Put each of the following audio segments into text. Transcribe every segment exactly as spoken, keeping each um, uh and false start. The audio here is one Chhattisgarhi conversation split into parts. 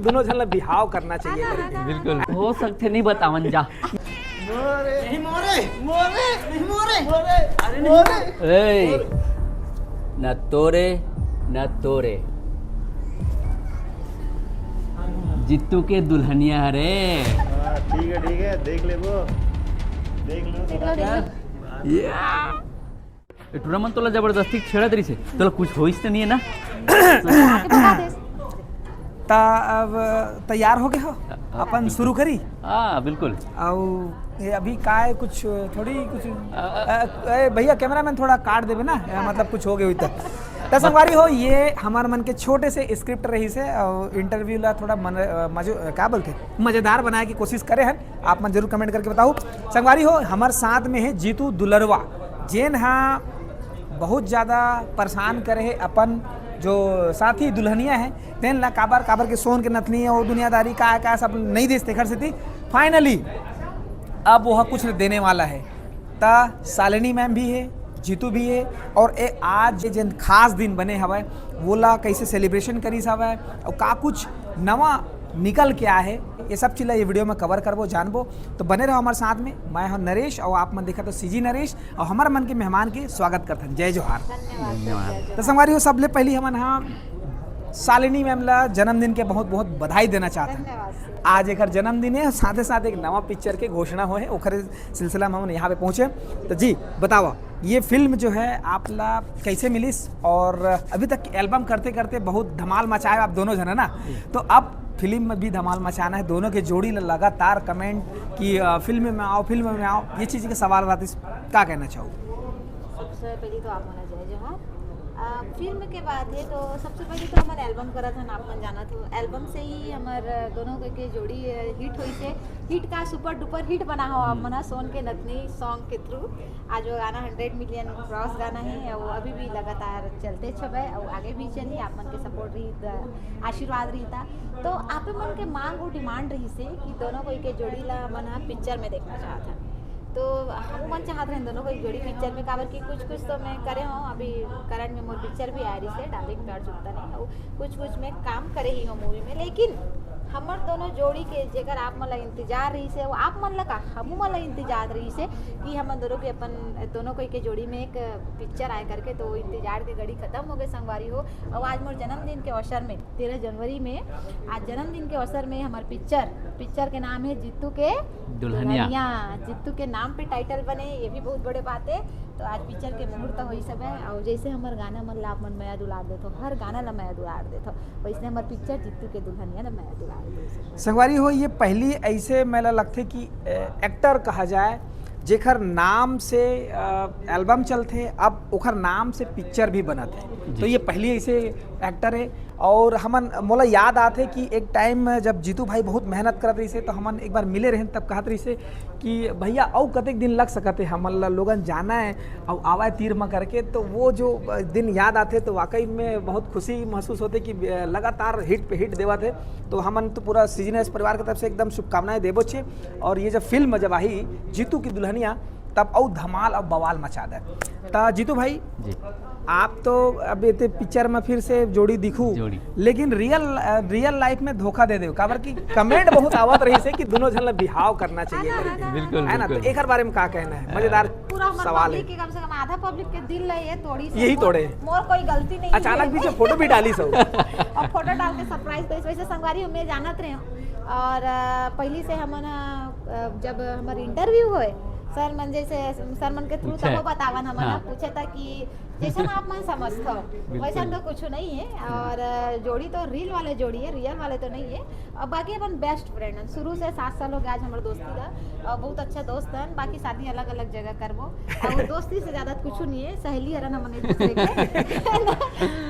दोनों झन ला बिहाव करना चाहिए करके। बिल्कुल। हो सकथे, नहीं बतावन जा। नहीं मोरे, मोरे, नहीं मोरे, मोरे। अरे नहीं। ए, न तोरे, न तोरे। जीतू के दुल्हनिया हरे। हाँ, ठीक है, ठीक है, देख लेबो, देख लो। ये टूरा मन तोला जबरदस्ती छेड़त रहिसे, तोला कुछ होइस त नहीं है ना? आके बता दे। ता अब तैयार हो गए हो, अपन शुरू करी। हाँ, बिल्कुल। और ये अभी का है, कुछ थोड़ी कुछ अ, ए, भैया कैमरामैन थोड़ा काट देबे ना, ए, मतलब कुछ हो गए हुई तब। त संगवारी हो, ये हमार मन के छोटे से स्क्रिप्ट रहिसे और इंटरव्यू ला थोड़ा मन, अ, मजो, अ, का बोलते, मजेदार बनाए की कोशिश करे हैं। आप मन जरूर कमेंट करके बताओ। संगवारी हो, हमार साथ में है जीतू दुलरवा, जेन हा बहुत ज़्यादा परेशान करे है अपन जो साथी दुल्हनिया है, तेन ला काबर काबर के सोन के नथनी है, वो दुनियादारी का का सब नहीं देस, तेखर सेती फाइनली अब वह कुछ देने वाला है। त शालिनी मैम भी है, जीतू भी है, और ए, आज ये जन खास दिन बने हवय, वो ला कैसे सेलिब्रेशन करिस हवय और का कुछ नवा निकल के आए है, ये सब चीज ला ये वीडियो में कवर करबो, जानबो। तो बने रहो हमारे साथ में। मैं हूं नरेश और आप मन देखत हो सीजी नरेश और हमारे मन के मेहमान के स्वागत करथन। जय जोहार। धन्यवाद। तो संगवारी हो, सबले पहली हमन हा शालिनी मैम ला जन्मदिन के बहुत बहुत बधाई देना चाहते हैं। धन्यवाद सर। आज एकर जन्मदिन है, साथे साथ एक नवा पिक्चर के घोषणा होए है, ओखरे सिलसिला में हम यहाँ पे पहुँचे। तो जी बतावा, ये फिल्म जो है आप ला कैसे मिलिस, और अभी तक एल्बम करते करते बहुत धमाल मचाए आप दोनों जन, है ना? तो अब फिल्म में भी धमाल मचाना है, दोनों के जोड़ी ला लगातार कमेंट कि अ, फिल्म में आओ, फिल्म में आओ, ये चीज़ के सवाल रहते, का कहना चाहो? सबसे पहले तो आप मन ला जय जोहार। आ, फिल्म के बात है तो सबसे पहले तो हमन एल्बम करत हन, आप मन जानत हो, एल्बम से ही हमर दोनों के, के जोड़ी अ, हिट होइसे। हिट का सुपर डुपर हिट बना हो आप मन ह सोन के नथनी सॉन्ग के थ्रू। आज वो गाना हंड्रेड मिलियन क्रॉस गाना है, वो अभी भी लगातार चलते छबे और आगे भी चली। आप मन के सपोर्ट रही त, आशीर्वाद रही त। तो आप मन के मांग और डिमांड रहिसे कि दोनों कोई के जोड़ी ला मन ह पिक्चर में देखना चाहत है। तो हम मन चाहत रहे दोनों कोई जोड़ी पिक्चर में, काबर कि कुछ कुछ तो मैं करे हूँ, अभी करंट में मोर पिक्चर भी आ रही है डार्लिंग प्यार चुकता नहीं, और कुछ कुछ मैं काम करे ही हूँ मूवी में। लेकिन हमर दोनों जोड़ी के जेकर आप मन ला इंतजार रहिसे, वो आप मन ला का, हमू मन ला इंतजार रहिसे कि हमन दोनों के, अपन दोनों कोई के जोड़ी में एक पिक्चर आए करके। तो इंतजार के घड़ी खत्म हो गए संगवारी हो। और आज मोर जन्मदिन के अवसर में, तेरह जनवरी में, आज जन्मदिन के अवसर में हमार पिक्चर, पिक्चर के नाम है जीतू के दुल्हनिया। जीतू के नाम पे टाइटल बने, ये भी बहुत बड़े बात है। तो आज पिक्चर के मुहूर्त होई सब है। और जैसे हमार गाना मन ला आप मन मया दुलार देथो, हर गाना ला मया दुलार देथो, वैसे हमार पिक्चर जीतू के दुल्हनिया ला मया दुलार दे। संगवारी हो, ये पहली ऐसे मेला लगथे कि एक्टर कहा जाए, जेकर नाम से एल्बम चलथे, अब ओकर नाम से पिक्चर भी बनत है। तो ये पहली ऐसे एक्टर है। और हमन, मोला याद आथे कि एक टाइम में जब जीतू भाई बहुत मेहनत करत रहिसे, तो हमन एक बार मिले रहेन, तब कहत रहिसे कि भैया, अउ कतेक दिन लग सकत है हमन ला लोगन जाना है, अउ आवाए तीर म करके। तो वो जो दिन याद आथे तो वाकई में बहुत खुशी महसूस होथे कि लगातार हिट पे हिट देवत है। तो हमन तो पूरा सीजी नरेश परिवार की तरफ से एकदम शुभकामनाएं देबो छे। और ये जब फिल्म जब आही जीतू की दुल्हनिया, तब अउ धमाल अउ बवाल मचा दे। त जीतू भाई, जी। आप तो अब एते पिक्चर में फिर से जोड़ी दिखू, जोड़ी। लेकिन रियल रियल लाइफ में धोखा दे देव, काबर कि कमेंट बहुत आवत रहिसे कि दोनों झन ला बिहाव करना चाहिए करके। बिल्कुल, है ना? तो बिल्कुल। एकर बारे में का कहना है? मजेदार पूरा हमारे सवाल पब्लिक है। के, कम से कम आधा पब्लिक के दिल ला ये तोड़ी से। यही मोर, तोड़े। मोर कोई गलती नहीं अचानक है। बीच में फोटो भी डाली सब। अब फोटो डाल के सरप्राइज दे, वैसे संगवारी हमें जानत रहे। और अ, पहली से हमन अ, जब हमार इंटरव्यू होए, सर मन जैसे सर मन के थ्रू पूछे। तब बतावन हमन हाँ। पूछे था कि जैसन आप मन समझथो वैसन तो कुछ नहीं है। और अ, जोड़ी तो रील वाले जोड़ी है, रियल वाले तो नहीं है। और बाकी अपन बेस्ट फ्रेंड हैं, शुरू से सात साल हो गया आज हमारे दोस्ती का। और बहुत अच्छा दोस्त है, बाकी शादी अलग अलग जगह करबो। और दोस्ती से ज्यादा कुछ नहीं है, सहेली हरन हमन एक दूसरे के।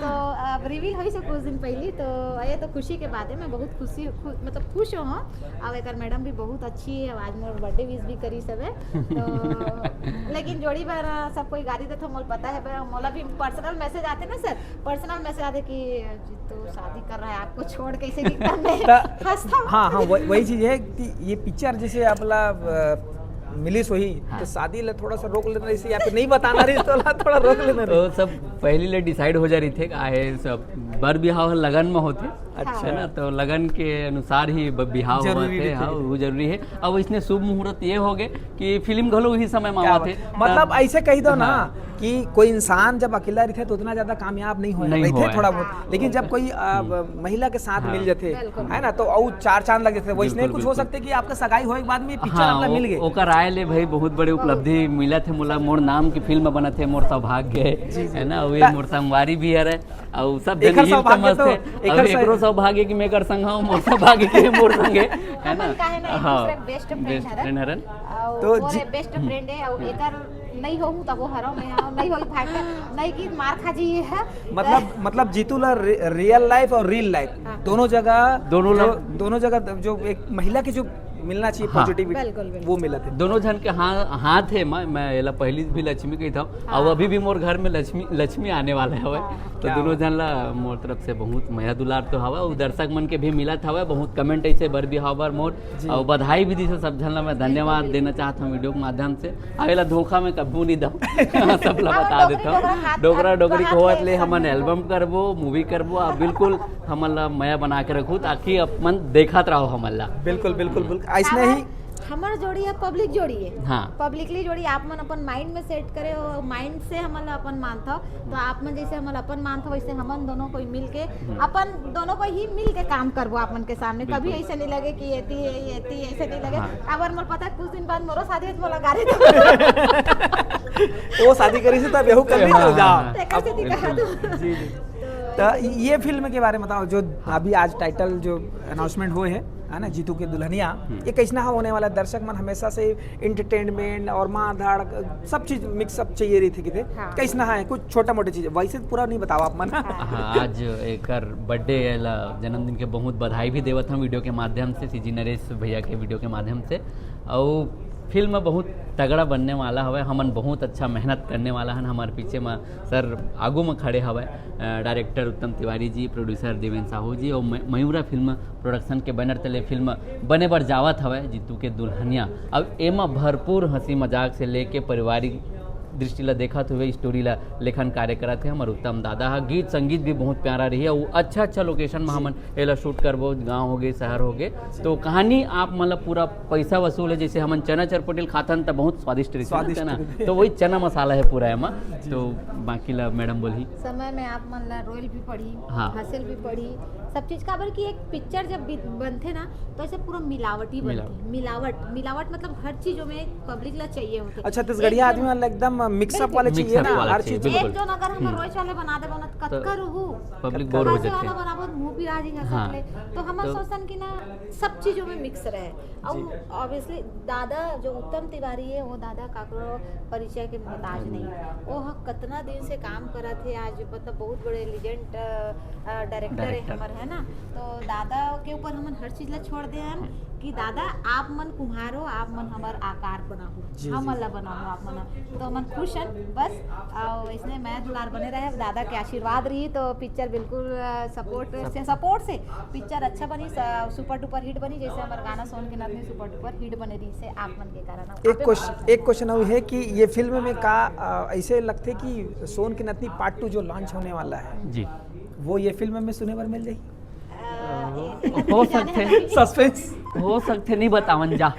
तो अब रिवील होई से कुछ दिन पहली, तो ये तो खुशी के बात है। मैं बहुत खुशी, खु, मतलब खुश हूँ। अब एक मैडम भी बहुत अच्छी है, आज मोर बर्थडे विश भी करी सब है। तो लेकिन जोड़ी बार सब कोई गाली देथो, मोला पता है, पर मोला भी पर्सनल मैसेज आते ना सर, पर्सनल मैसेज आते कि "जीतू शादी कर रहा है, आपको छोड़ कैसे दिखता मैं?" त- हंसता हूँ। हाँ हाँ, वही वही चीज है कि ये पिक्चर जैसे आपला अ, मिलिस होही, तो शादी ला थोड़ा सा रोक लेना रहिसे, या फिर नहीं बताना रहिसे तो ला थोड़ा रोक लेना रहिसे। तो सब पहली ले डिसाइड हो जा रही थे, काहे सब बर बिहाव लगन में होते। अच्छा। है ना, तो लगन के अनुसार ही ब- बिहाव जरूरी होवत हे। हाँ, वो जरूरी है। अब इसने शुभ मुहूर्त ये हो गए कि फिल्म घलो उही समय में आवत है। मतलब ऐसे कही दो ना कि कोई इंसान जब अकेला रहता है तो उतना ज्यादा कामयाब नहीं होता, नहीं होता है थोड़ा बहुत, लेकिन जब कोई महिला के साथ मिल जाते है ना, तो और चार चांद लग जाते हैं। वैसने कुछ हो सकते कि आपका सगाई होए के बाद में पिक्चर आपका मिल गए। ओकर आए ले भाई बहुत बड़े उपलब्धि मिला थे मोला, मोर नाम की फिल्म बनत है, मोर सौभाग्य है, है ना, वे मोर संगवारी भी है। अउ सब जन एकर यही सौभाग्य समझथे। तो, अउ एकर सौ- एकरो सौभाग्य कि मैं एकर संग हूँ, मोर सौभाग्य कि मोर संग है, है ना? अपन काहे ना एक हाँ, दूसरे के best friend best हरन। Friend हरन। अउ तो वो जी- best friend है, अउ एकर नहीं होहू तब वो हरो मैं हूँ, नहीं होई भाग के, नहीं कि मार खा जी है। मतलब मतलब जीतू ला रि- real life और real life हाँ। दोनों जगह दोनों जो- ला- दोनों जगह जो एक महिला की जो मिलना चाहिए हाँ। Positivity, बिल्कुल, बिल्कुल। वो मिलत है। दोनों झन के हाँ, हाथ है। मैं मैं एला पहली भी लक्ष्मी कही था, हाँ। अब अभी भी मोर घर में लक्ष्मी लक्ष्मी आने वाला है। हाँ। तो क्या दोनों बात। झन ला मोर तरफ से बहुत मया दुलार तो हवा, और दर्शक मन के भी मिलत हवा, बहुत comment ऐसे बर भी हवा बर मोर, जी। और बधाई भी दिस सब झन ला मैं धन्यवाद बिल्कुल। देना चाहत हूँ वीडियो के माध्यम से। अब एला धोखा में कभू नहीं दो। सब ला हाँ, बता डोकरी देता हूँ। डोकरा हाथ डोकरा हाथ डोकरी हाथ खोवत ले ले हमन संग। Album करबो, movie करबो, आ बिल्कुल हमन ला मया बना के रखू, ताकि अपन देखत रहो हमन ला। बिल्कुल, बिल्कुल, बिल्कुल। ऐसने ही हमर जोड़ी है, public जोड़ी है। हाँ। Publicly जोड़ी आप मन अपन mind में set करे हो, mind से हमन ला अपन मानथव, तो आप मन जैसे हमन ला अपन मानथव, वैसे हमन दोनों कोई मिल के, हम्म। अपन दोनों कोई ही मिल के काम करबो आप मन के सामने। बिल्कुल। कभी ऐसे नहीं लगे कि ये थी, ये थी, ऐसे नहीं लगे। हाँ। अब मोर पता है, कुछ दिन बाद मोरो शादी है, तो मोला गारी दो। वो शादी करी से तब यहू कर ली, हाँ, चल जा। हाँ, हाँ। तेकर से अब दिखा बिल्कुल। दो। जी, जी। तो ये फिल्म के बारे में बताओ, जो अभी आज title जो announcement हुए है, है ना, जीतू के दुल्हनिया, हम्म। ये कैसना होने वाला है? दर्शक मन हमेशा से entertainment और मार धाड़, सब चीज mix up चाहिए रही थी किते। हाँ। कैसना है, कुछ छोटा मोटा चीज, वैसे तो पूरा नहीं बताओ आप मन। हाँ, आज एकर birthday है ला, जन्मदिन के बहुत बधाई भी देवत हम वीडियो के माध्यम से, सीजी नरेश भैया के वीडियो के माध्यम से। और फिल्म बहुत तगड़ा बनने वाला हवे, हमन बहुत अच्छा मेहनत करने वाला हन। हमारे पीछे में सर आगू में खड़े हवे, अ, director उत्तम तिवारी जी, producer देवेंद्र साहू जी और म-, मयूरा फिल्म production के banner तले फिल्म बने बर जावत हवे जीतू के दुल्हनिया। अब एमा भरपूर हंसी मजाक से लेके पारिवारिक दृष्टि ला देखत हुए story ला लेखन कार्य करत हे हमर उत्तम दादा ह। गीत संगीत भी बहुत प्यारा रही है, वो अच्छा अच्छा location में हमन एला shoot करबो, गांव हो गए, शहर हो गए, तो कहानी आप मतलब पूरा पैसा वसूल है। जैसे हमन चना चरपटी ल खाथन त बहुत स्वादिष्ट रही है ना स्वादिष्ट चना, रहिथे। तो वही चना मसाला है पूरा एमा। जी। तो बाकी ला मैडम बोलही। समय में आप मन ला रोल भी पड़ी, हाँ। हंसल भी पड़ी, सब चीज। काबर कि एक पिक्चर जब बि- बनथे ना, तो ऐसे पूरा मिलावटी बनथे। मिलावट। मिलावट, मिलावट मतलब हर चीजों में पब्लिक ला चाहिए होथे। अच्छा, छत्तीसगढ़िया एक आदमी जन- वाला एकदम मिक्सअप बिल्कुल। वाले चाहिए मिक्सअप ना, वाला हर चाहिए, चीज। बिल्कुल। एक जन अगर हमर हम्म। रोज वाले बना दे बनत, तो कतका रहू? पब्लिक बोर हो कतका से जाथे। वाला बनाबो, मुंह पिराज ही खा हाँ। सकले। तो हमर तो सोचन कि ना, सब चीजों में मिक्स रहे। और जी। Obviously दादा जो उत्तम तिवारी है, वो दादा काकरो परिचय के मोहताज नहीं। वो ह कतना दिन से काम करत हे, आज मतलब बहुत बड़े लीजेंड डायरेक्टर है डायरेक्टर। हमर, है ना? तो दादा के ऊपर हमन हर चीज ला छोड़ दे हन हम्म। कि दादा, आप मन कुम्हार हो, आप मन हमर आकार बनाओ, जी, हमन जी। ला बनाओ आप मन। तो हमन खुश हन बस। और इसने मैं दुलार बने रहे, दादा के आशीर्वाद रही तो पिक्चर बिल्कुल सपोर्ट से, सपोर्ट से पिक्चर अच्छा बनी, सुपर डुपर हिट बनी, जैसे हमर गाना सोन के नथनी सुपर डुपर हिट बने रही से आप मन के कारण। एक क्वेश्चन, एक क्वेश्चन और है कि ये फिल्म में का अ, ऐसे लगथे कि सोन के नथनी पार्ट टू जो लॉन्च होने वाला है, जी। वो ये फिल्म में सुने बर मिल जाही? अ, हो सकथे। सस्पेंस। हो सकथे, नहीं बतावन जा।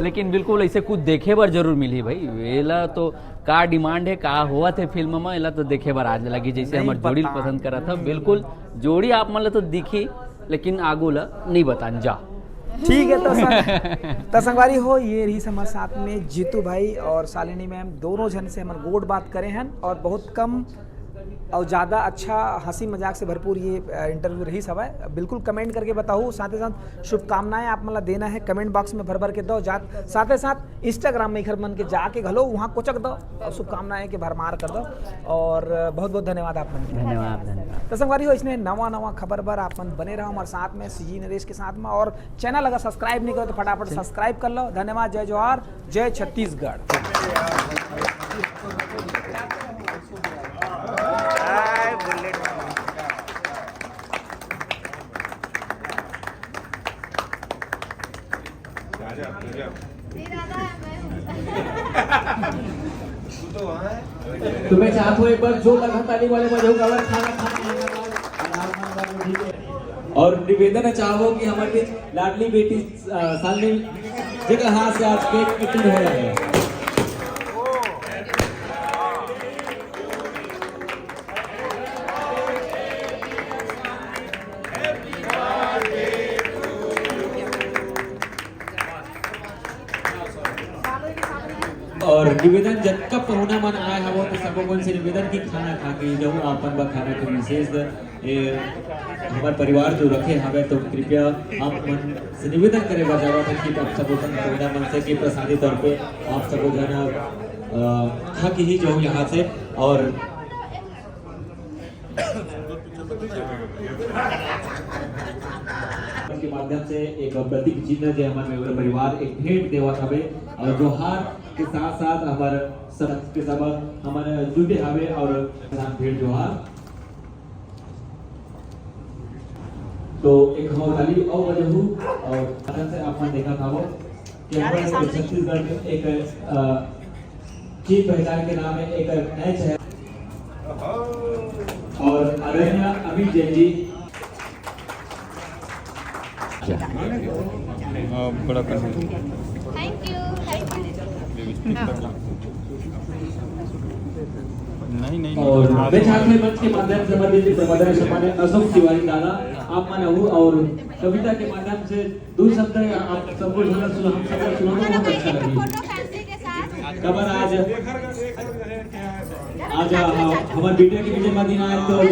लेकिन बिल्कुल ऐसे कुछ देखे बर जरूर मिली भाई। एला तो का डिमांड है, का होवत है फिल्म में, एला तो देखे बर आज लगी। जैसे नहीं हमर जोड़ी ल बतावन। पसंद करत ह, बिल्कुल जोड़ी आप मन ला तो दिखी, लेकिन आगू ला नहीं बतान जा। ठीक है, तो संग-, तो संगवारी हो, ये रही हमारे साथ में जीतू भाई और शालिनी मैम, दोनों जन से हमन गोठ बात करे हन और बहुत कम और ज़्यादा अच्छा हंसी मजाक से भरपूर ये, अ, इंटरव्यू रही हवय। बिल्कुल कमेंट करके बताओ, साथ ही साथ शुभकामनाएं आप मन ला देना है कमेंट बॉक्स में भर भर के दो, जात साथ ही साथ इंस्टाग्राम में एखर मन के जाके घलो वहाँ कोचक दो और शुभकामनाएं के भरमार कर दो। और बहुत बहुत धन्यवाद आप मन के। धन्यवाद, धन्यवाद। तो संगवारी हो, इसने नवा नवा खबर बर आप मन बने रहो हमारे साथ में, सीजी नरेश के साथ में। और चैनल अगर सब्सक्राइब नहीं करो तो फटाफट सब्सक्राइब कर लो। धन्यवाद, जय जोहार, जय छत्तीसगढ़। तो मैं चाहता हूँ एक बार जोरदार ताली वाले बजाओ, अगर खाना खाने आने वाले, अगर आप खाना खाने और निवेदन चाहबो कि हमर बीच लाडली बेटी, अ, शालिनी जी के हाथ से आज केक कटिंग हो रहा है। और निवेदन, जतका पहुना मन आए हवो, तो सबो मन से निवेदन कि खाना खा के जाओ, अपन बर खाना के विशेष, ए, हमर परिवार जो रखे हवे, तो कृपया आप मन से निवेदन करे बर जावत है कि आप सबो जन पहुना मन से कि प्रसादी तौर पे आप सबो जन, अ, खा के ही जाओ यहाँ से। और के माध्यम से एक प्रतीक चिन्ह जे हमर मेमोरी परिवार एक भेंट देवत हवे और जोहार के साथ साथ हमर सब के सब हमर जुटे हवे और भेंट जोहार। तो एक हमर ताली और बजहू और माध्यम से आप मन देखत हवो कि हमर छत्तीसगढ़ के एक, अ, चीज पहचान के नाम है एक नए चेहरा और अरण्या अमित जैन जी। हाँ, बड़ा पसंद। Thank you, thank you. नहीं नहीं और मैं चाहता हूँ मंच के माध्यम से हमारे दिल के प्रबंधन सम्मानित अशोक तिवारी दादा, आप मन आहू और कविता के माध्यम से दो शब्द आप सबको सुना सुना हम सबको सुना तो बहुत अच्छा लगे। फोटो फैंसी के साथ। खबर आज आज हमारे बेटिया के विजय दिन आए तो